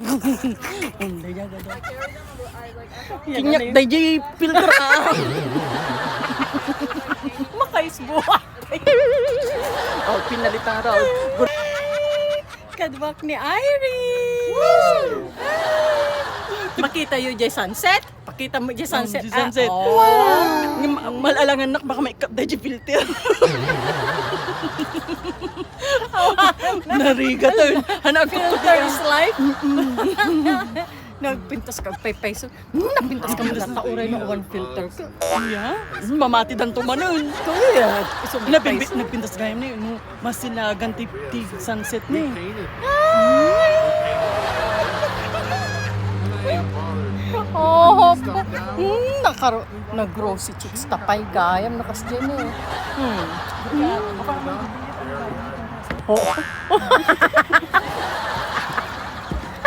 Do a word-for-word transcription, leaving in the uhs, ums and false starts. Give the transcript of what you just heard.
Hindi niya gado. Kinyak day jay filter, ah. Makaisbuak. Oh, pinalitan raw. Kaduak ni Irene. Makita yu jay sunset? Pakita mo jay sunset. Jay sunset. Ah, oh. Nga ma-, mal-alangan nak, baka maikkat day jay filter. Narigat, eh. Hanag ko. Filter is life. Nagpintas ka, paypayso. Hmm, napintas ka, mga tao, uray na one filter ka. Yeah. Mamati dan to manen. Kaya, iso may payso. Nagpintas gayam ni, no, masinagan ti, ti sunset ni. Oh, hmm, nakaro-, nag-rosy cheeks ta pay gayam na kasdiay ni. Hmm. Oh.